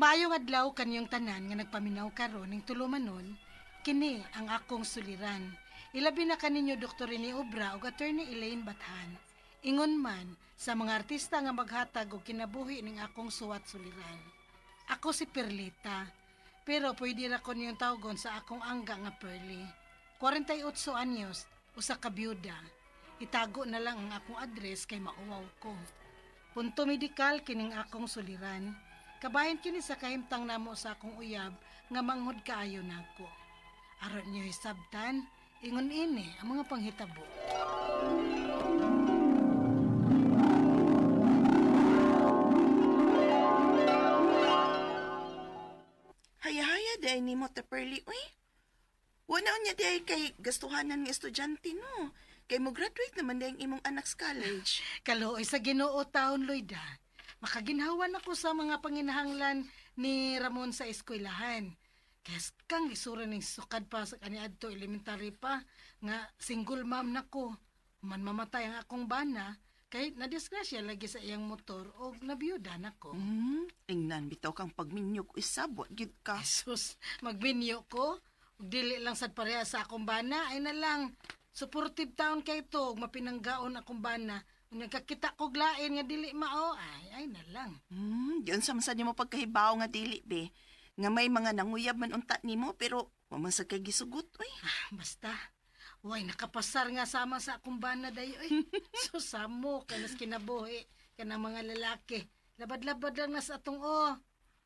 Maayong adlaw kaniyong tanan nga nagpaminaw karon ning tulumanon, kini ang akong suliran. Ilabi na kaninyo Dr. Rene Obra ug Attorney Elaine Bathan. Ingon man sa mga artista nga maghatag og kinabuhi ning akong suwat suliran. Ako si Perlita, pero pwede ra ko niyong tawgon sa akong angga nga Pearly. 48 anyos, usa ka byuda. Itago na lang ang akong address kay mauwaw ko. Punto medikal kining akong suliran. Kabahin kini sa kahimtang namo sa akong uyab nga manghod kaayo nako. Aron niyo hisabtan, ingon ini ang mga panghitabo. Haya-haya di ay nimo te Pearly, uy. Wala niya di ay kay gastuhanan nga estudyante, no? Kay mo graduate naman di ang imong anak sa college. Kaluoy sa Ginoo taon, Loida. Makaginhawan ako sa mga panginahanglan ni Ramon sa eskwelahan. Kes kang isura ning sukad pa sa kaniadto elementary pa nga single mom nako. Man mamatay ang akong bana kay nadisgrasya lagi sa iyang motor og nabiyuda nako. Ingnan bitaw kang pagminyog isabot gyud ka. Jesus, magbinyo ko. Ug dili lang sad pareha sa akong bana ay na lang supportive taon kay to ug mapinanggaon akong bana. Unya kakita kog lain nga dili mao ay na lang. Yun sa man sad nimo pagkahibaw nga dili be. Nga may mga nanguyab man unta nimo pero wa man sad kay gisugot uy. Basta, way nakapasar nga sama sa akong bana dayo eh. So samo kanas kinabuhi kanang mga lalaki. Labad-labad lang na sa atong o.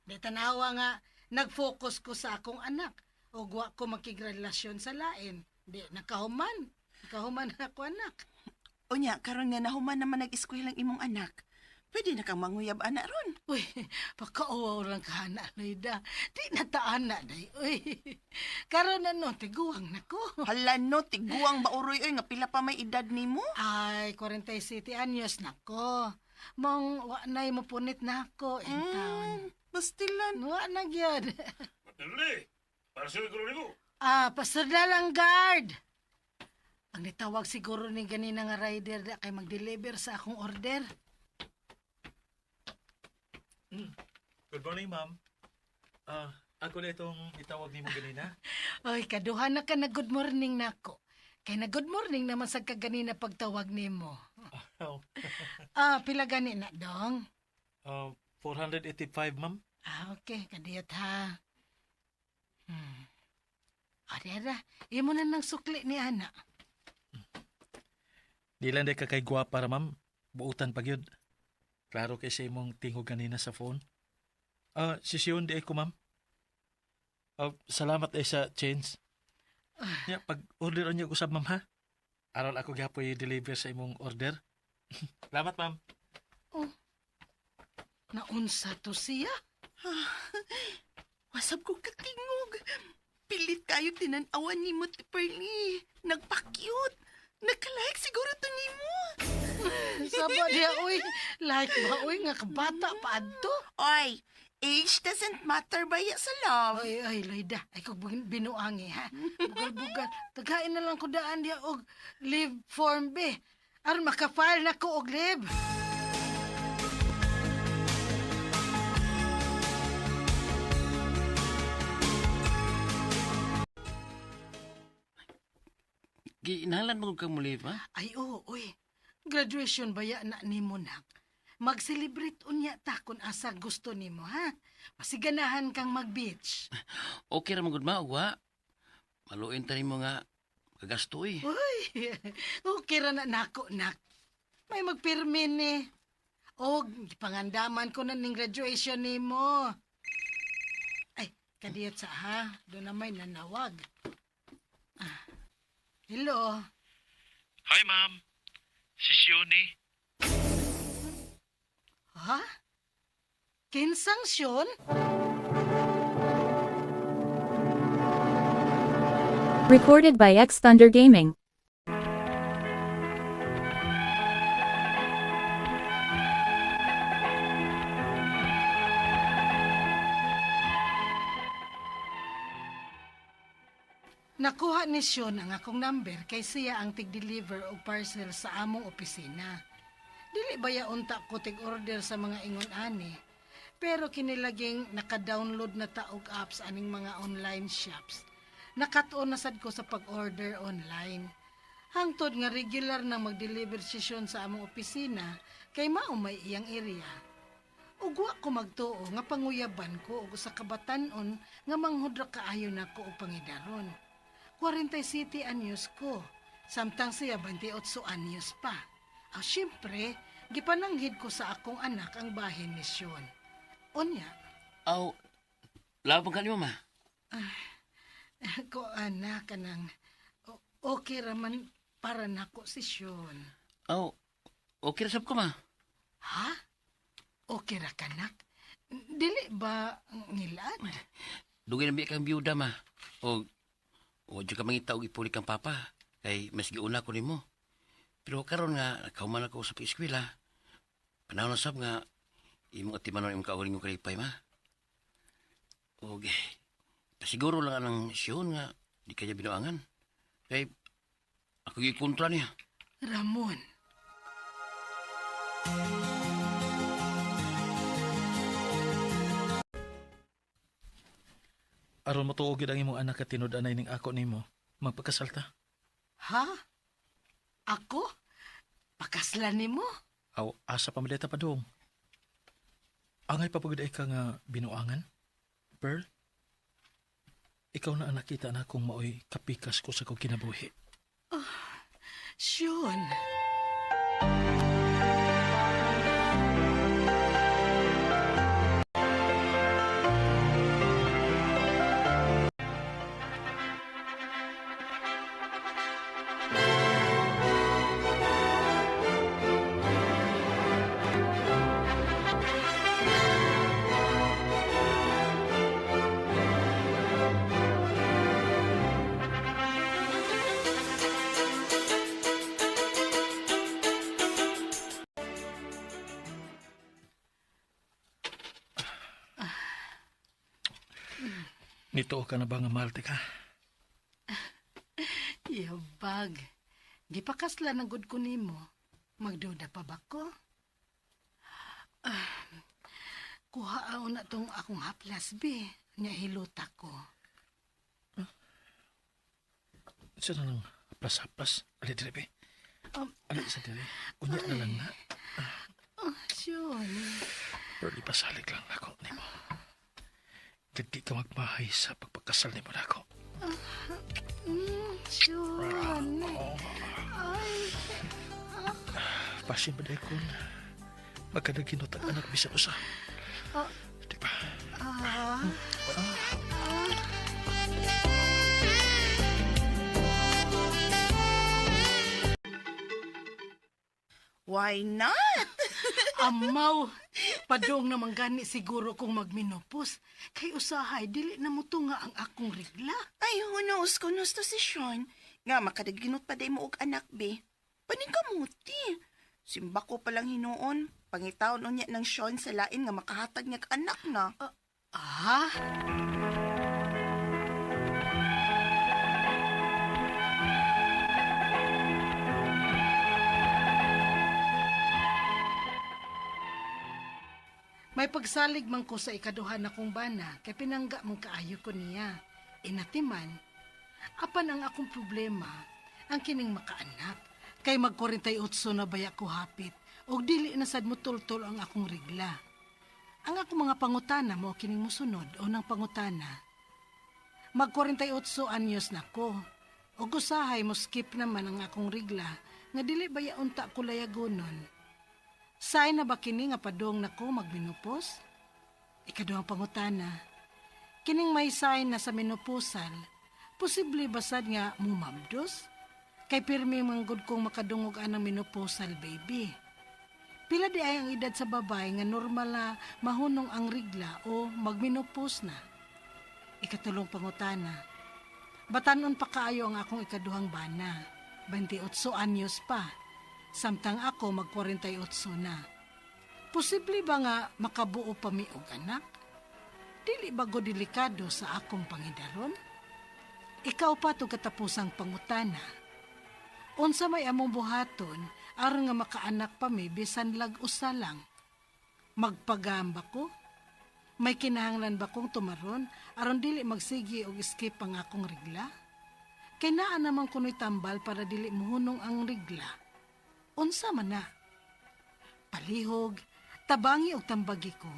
Di tanawa nga nag-focus ko sa akong anak o wa ko makigrelasyon sa lain. Di nakahuman. Nakahuman na ako anak. Unya karon nga nahuman naman nag-eskwela ang imong anak. Pwede na kang manguyab ana ron. Uy, pakauwaw lang ka na, Loida. Di na taan na, day. Uy, karon na no, tiguang na ko. Hala no, tiguang ba uroy oy nga pila pa may edad nimo? Ay, 47 anyos na ko. Mong wa na'y mapunit na ako in town. Bastilan. Wa na gyud. Matilde, para siguro nimo. Ah, pastor na lang, guard. Ang nitawag siguro ni ganina nga rider na kay mag-deliver sa akong order. Good morning, ma'am. Ako na itong itawag nimo ganina. Oy, kaduha na ka na good morning nako. Kay na good morning naman sa kaganina pagtawag nimo. Oh, Ah, pila gani na dong? 485, ma'am. Ah, okay. Kadiyot ha. Ah, dera. Imo na nang sukli ni ana. Di lang di ka kay gwapa ra, ma'am. Buutan pa gyud. Klaro kay sa imong tingog ganina sa phone. Sisiyon di ko, ma'am. Salamat sa change. Ya, pag order niyo usab, ma'am, ha? Aron ako gyapon i-deliver sa imong order. Salamat, ma'am. Oh. Naunsa to siya? Wasab ko katingog. Pilit kayo tinan-awan nimo ti Pearly. Nagpa-cute. Nagka-like siguro to nimo. Saba diya, uy. Like ba, uy, nga kabata pa adto. Oy, age doesn't matter ba ya sa love? Oy, oy, Loida. Ay, kog binuangi, ha? Bugal-bugal. Tagain na lang ko daan diya og leave form, be. Aron makafile na ko og leave. Giinalan mo kang muli pa? Ay, oo, uy. Graduation ba ya na nimo nak? Mag-celebrate unya ta kung asa gusto nimo, ha? Pasiganahan kang mag-beach. Okay ra man gud ma, wa. Maluin ta nimo nga kagasto eh. Uy, okay ra na nako, nak. May magpirmi ni. Og, pangandaman ko na ning graduation nimo. Ay, kadiyot sa ha. Doon na may nanawag. Ah. Hello? Hi, ma'am. Si Sione. Ha? Kinsang Sean? Recorded by X Thunder Gaming. Nakuha ni Sean ang akong number kay siya ang tig-deliver og parcel sa among opisina. Dili ba ya unta ko tig-order sa mga ingon ani? Pero kinilaging naka-download na taog apps aning mga online shops. Nakatuon na sad ko sa pag-order online. Hangtod nga regular nang mag-deliver sesyon sa among opisina kay mao may iyang area. Ug wa ko magtuo nga panguyaban ko og usa ka batan-on nga manghudra kaayo nako og pangidaron. 47 anyos ko, samtang siya 28 anyos pa. Aw syempre, gipananghid ko sa akong anak ang bahin ni Sean. Unya, Aw, labang ka nimo ma. ko anak kanang okay raman para nako si Sean. Aw, okay ra sab ko ma. Ha? Okay ra kanak? Dili ba ngilad? Dugay na biya kang biyuda ma. O, wa jud ka mangita og ipuli kang papa. Kay mas giuna ko nimo. Pero karon nga nakauman ako sa pag-eskwela. Panahon na sab nga imong atimanon imong kaugalingon kalipay ma. Og pasiguro lang anang siyon nga di kanya binuangan. Kay ako gikontra niya. Ramon. Aron mo tuo gid ang imong anak ka tinud-anay ning ako nimo, magpakasal ta. Ha? Ako? Pakaslan nimo? Aw, asa pa malita pa dong. Angay pa pagod ay ka nga binuangan? Pearl? Ikaw na ang nakita na kung maoy kapikas ko sa kong kinabuhi. Sean. Nito ka na ba nga mahal ka? Yabag. Gipakaslan ang good ko nimo. Magduda pa ba ko? Ah, kuha na tong akong haplas, be. Nya hiluta ko. Sa na lang haplas-haplas. Ali dire be. Ali sa dire. Unya na lang na. Oh, Sean. Pero ipasalig lang nako nimo. Dili ka magmahay sa pagpagkasal nimo nako. Sean. Ay, Pasin ba dahil kung magkadaginot ang anak bisan usa? Di ba? ah. Why not? Amaw, padong naman gani siguro kung magminopos. Kay usahay, dili na mo tunga ang akong regla. Ay, who knows kung gusto si Sean. Nga, makadaginot pa day mo og anak, be. Paningkamuti. Simba ko palang hinuon. Pangitaon unya ng Sean sa lain nga makahatag niya anak na. Ah? May pagsalig man ko sa ikaduha na kong bana kay pinangga mong kaayo ko niya. Inatiman, apan ang akong problema, ang kining makaanak. Kay mag 48 na baya ko hapit, og dili na sad mo tultol ang akong regla. Ang akong mga pangutana mo kining musunod o nang pangutana. Mag 48 anyos na ko. Og usahay mo skip naman ang akong regla nga dili baya unta ko layagonon. Say na ba kini nga padong nako magminupos? Ikaduhang pangutana. Kining may sign na sa menopausal, posible ba sad nga mumabdos? Kay pirmi manggod kong makadungog anang menopausal baby. Pila di ay ang edad sa babae nga normal na mahunong ang rigla o magmenopause na? Ikatulong pangutana. Batanon pa kaayo ang akong ikaduhang bana. 28 anyos pa. Samtang ako mag 48 na. Posible ba nga makabuo pa mi og anak? Dili ba go delikado sa akong pangidaron? Ikaw pa to katapusang pangutana. Unsa may among buhaton aron nga makaanak pa mi bisan lag usa lang. Magpagamba ko? May kinahanglan ba kong tumaron aron dili magsigi og skip ang akong regla? Kay naa naman kuno'y tambal para dili muhunong ang regla. Unsa man na? Palihog, tabangi og tambagi ko.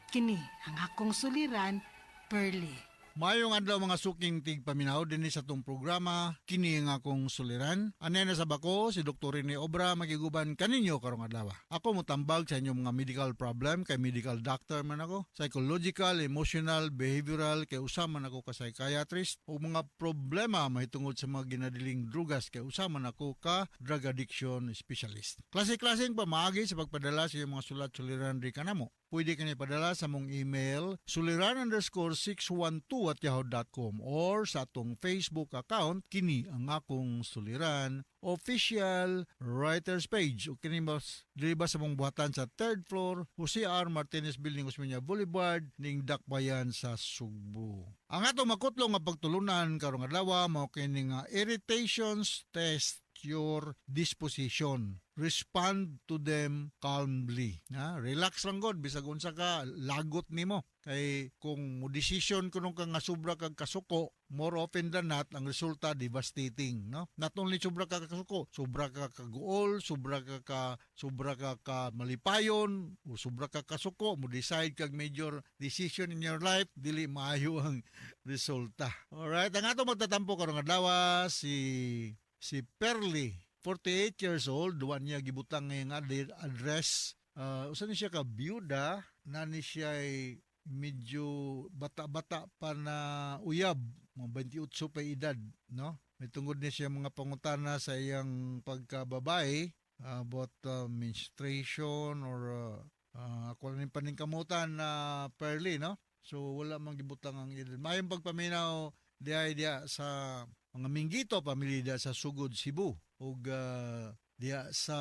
Kini ang akong suliran, Pearly. Maayong adlaw, mga suking tigpaminaw, dinhi sa atong programa "Kini ang Akong Suliran". Anay na sa bako si Dr. Rene Obra, magiguban kaninyo karong adlaw. Ako motambag sa inyong mga medical problem kay medical doctor man ako, psychological, emotional, behavioral kay usa man ako ka psychiatrist, ug mga problema mahitungod sa mga ginadiling drugas kay usa man ako ka drug addiction specialist. Klase-klaseng pamaagi sa pagpadala sa inyong mga sulat suliran di kanamo. Pwede kani padala sa mong email suliran_612@yahoo.com or sa atong Facebook account, "Kini ang Akong Suliran Official Writers Page", o kini mas diri ba sa mong buhatan sa third floor, Jose R. Martinez Building, Osmeña Boulevard, ning Dakbayan sa Sugbo. Ang atong makutlong nga pagtulunan karong adlaw mao kini nga "Irritations test your disposition. Respond to them calmly." Ha? Relax lang god bisag unsa ka lagot nimo. Kay kung mo decision kuno ka nga sobra kag kasuko, more often than not ang resulta devastating, no? Not only sobra ka kasuko, sobra ka kaguol, sobra ka ka malipayon, o sobra ka kasuko, mo decide kag major decision in your life, dili maayo ang resulta. Alright, ang ato magtatampo karong adlaw si Perly, 48 years old, duwa niya gibutang ngayong address. Usa ni siya ka byuda, na ni siya ay medyo bata-bata pa na uyab, mga 28 pa edad, no? May tungod ni siya mga pangutana sa iyang pagkababae about menstruation or ako lang paningkamutan na Pearly, no? So wala man gibutang ang edad. Mayong pagpaminaw diay diya sa mga Minggito pamilya diya sa Sugod, Cebu, ug diya sa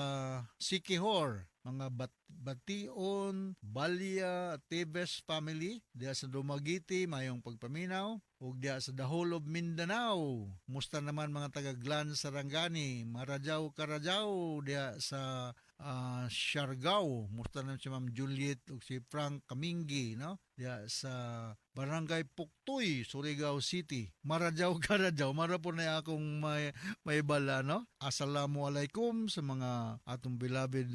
Siquijor, mga Bation, Balya, Teves family diya sa Dumaguete, mayong pagpaminaw, ug diya sa the whole of Mindanao. Musta naman mga taga Glan Sarangani, Marajaw Karajaw diya sa Siargao. Musta naman si Ma'am Juliet ug si Frank Kaminggi, no? Diya sa Barangay Puktoy, Surigao City. Marajaw Karajaw, mara po na akong may bala, no? Assalamualaikum sa mga atong beloved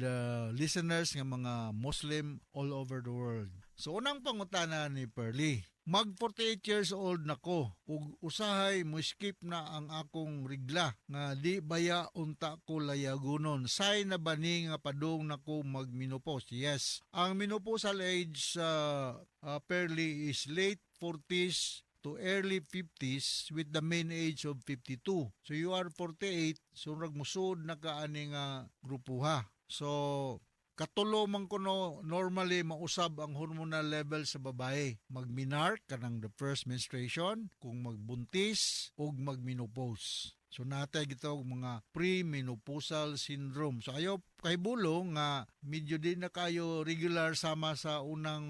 listeners nga mga Muslim all over the world. So unang pangutana ni Pearly, mag 48 years old na ko ug usahay mo skip na ang akong rigla nga di baya unta ko layagunon. Say na ba ni nga padung na ko magmenopause? Yes. Ang menopausal age sa Pearly is late 40s to early 50s with the mean age of 52. So you are 48, so rag musud na ka ani nga grupuha. So katulo man kuno normally mausab ang hormonal level sa babae. Magmenarche, kanang the first menstruation, kung magbuntis ug magmenopause. So natay gitawag mga premenopausal syndrome. So ayo kahibulo nga medyo di na kayo regular sama sa unang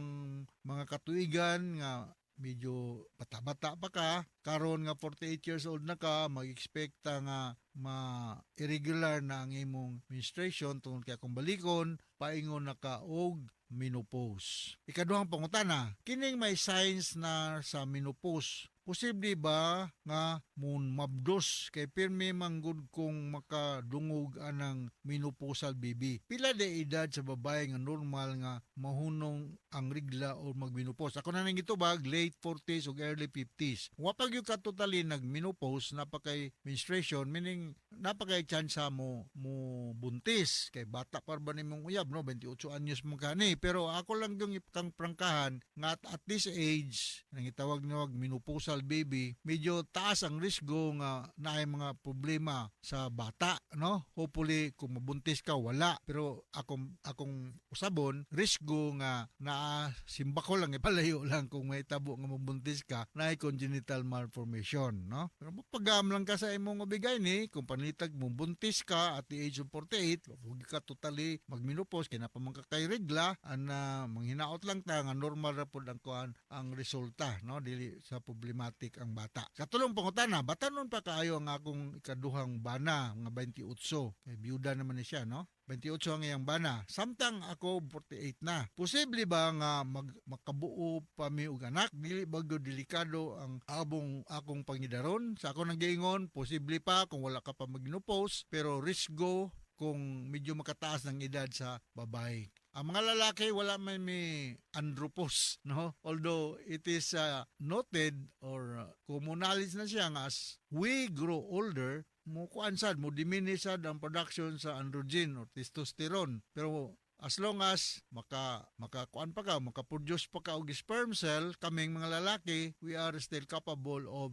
mga katuigan nga medyo bata-bata pa ka. Karon nga 48 years old na ka, mag-expect nga ma-irregular na ang imong menstruation tungod kay kung balikon paingon na ka og menopause. Ikaduhang pangutana, kining may signs na sa menopause, posible ba nga mun mabdos kay pirmi manggod kong makadungog anang menopausal baby? Pila de edad sa babae nga normal nga mahunong ang rigla o magmenopause? Ako na nang gitubag, late 40s o early 50s. Wa pa gyud ka totally nagmenopause, napakay menstruation, meaning napakay chance mo mo buntis kay bata pa ba nimong uyab, no? 28 anyos mo kani, pero ako lang yung kang prangkahan nga at this age nang itawag niyo menopausal baby, medyo taas ang risgo nga naay mga problema sa bata, no? Hopefully kung mabuntis ka wala, pero akong usabon risgo nga naa, simba ko lang, ipalayo lang, kung may tabo nga mabuntis ka naay congenital malformation, no? Pero mapagam lang ka sa imong ubigay ni kung panitag mo buntis ka at the age of 48, huwag ka totally magmenopause kay napa man ka kay regla ana. Manghinaot lang ta nga normal ra pod ang kuan, ang resulta, no? Dili sa problematic ang bata. Katulong pangutana, batanon pa kaayo ang akong ikaduhang bana nga 28 kay byuda naman ni siya, no? 28 ang iyang bana. Samtang ako 48 na. Posible ba nga makabuo pa mi og anak? Dili ba gyud delikado ang abong akong pangidaron? Sa ako nang giingon, posible pa kung wala ka pa mag-menopause, pero risgo kung medyo makataas ng edad sa babae. Ang mga lalaki wala man may andropause, no? Although it is noted or common knowledge na siya nga as we grow older, mo kuan sad, mo diminish sad ang production sa androgen or testosterone. Pero as long as makakuan pa ka, maka-produce pa ka og sperm cell, kaming mga lalaki, we are still capable of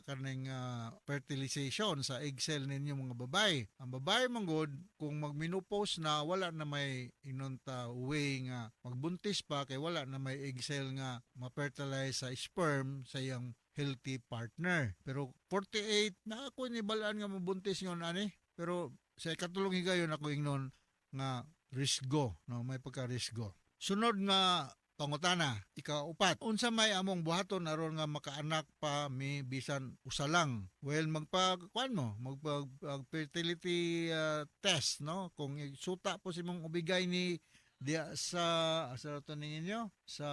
kaning fertilization sa egg cell ninyo mga babae. Ang babae man gud, kung mag-menopause na, wala na may inunta way nga magbuntis pa kay wala na may egg cell nga ma-fertilize sa sperm sa iyang healthy partner. Pero 48 na ako ni balaan nga mabuntis ngon ani. Pero sa ikatulong higayon ako ingnon nga risgo, no, may pagka-risgo. Sunod nga pangutana, ikaupat. Unsa may among buhaton aron nga makaanak pa mi bisan usa lang? Well, magpa kuan mo, magpa fertility test, no? Kung suta po si mong ubigay ni diya sa asa to ninyo sa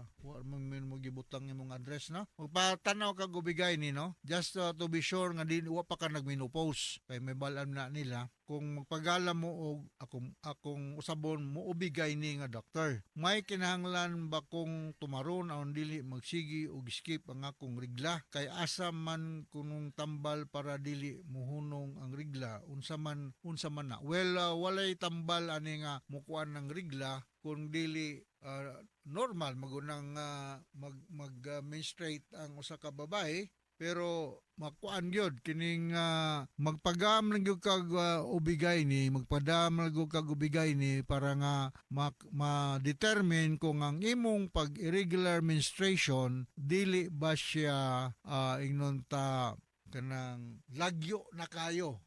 wa mo mo gibutang imong address, no, magpatanaw kag ubigay ni, no, just to be sure nga di wa pa ka nagmenopause kay may balan na nila kung magpagala mo og akong usabon mo ubigay ni nga doktor. May kinahanglan ba kong tumaron aron dili magsigi og skip ang akong rigla? Kay asa man kunong tambal para dili muhunong ang rigla? Unsa man na? Well, walay tambal ani nga mukuan ng rigla kung dili normal magunang mag mag menstruate ang usa ka babae, pero makuan gyud kining magpagam lang gyud kag ubigay ni, magpadam lang gyud kag ubigay ni para nga ma-determine kung ang imong pag irregular menstruation dili ba siya ingnon ta kanang lagyo na kayo,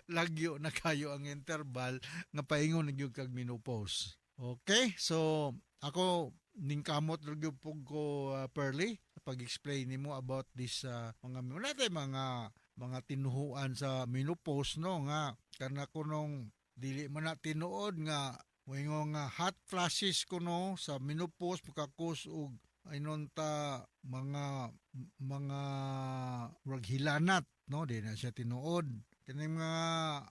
lagyo na kayo ang interval nga paingon na gyud kag menopause. Okay, so ako ningkamot ra gyud pug ko, Pearly, pag-explain nimo about this mga natin mga tinuhuan sa menopause, no, nga kana kunong dili man na tinuod nga moingon nga hot flashes kuno sa menopause maka-cause og inon ta mga murag hilanat, no. Di na siya tinuod. Kining mga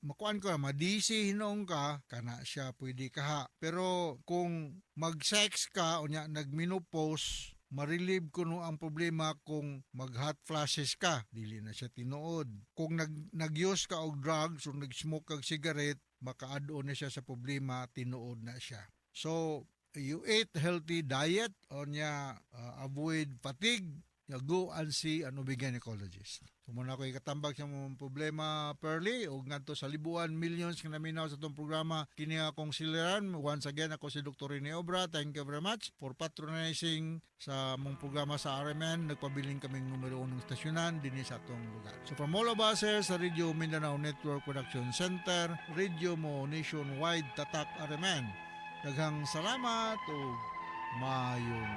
makuan ko, madisi hinuon ka, kana siya pwede kaha. Pero kung mag-sex ka unya nag-menopause, ma-relieve kuno ang problema kung mag-hot flashes ka. Dili na siya tinuod. Kung nag-use ka og drugs o nag-smoke kag cigarette, makaad-on na siya sa problema, tinuod na siya. So, you eat healthy diet, onya avoid fatigue, you go and see an gynecologist. So muna ko ikatambag sa mong problema, Pearly, ug ngadto sa libuan millions nga naminaw sa atong programa kini akong siliran. Once again, ako si Dr. Rene Obra. Thank you very much for patronizing sa mong programa sa RMN. Nagpabilin kaming numero unong estasyonan dinhi sa atong lugar. So from all of us here sa Radio Mindanao Network Production Center, Radio Mo Nationwide, Tatak RMN. Daghang salamat ug maayong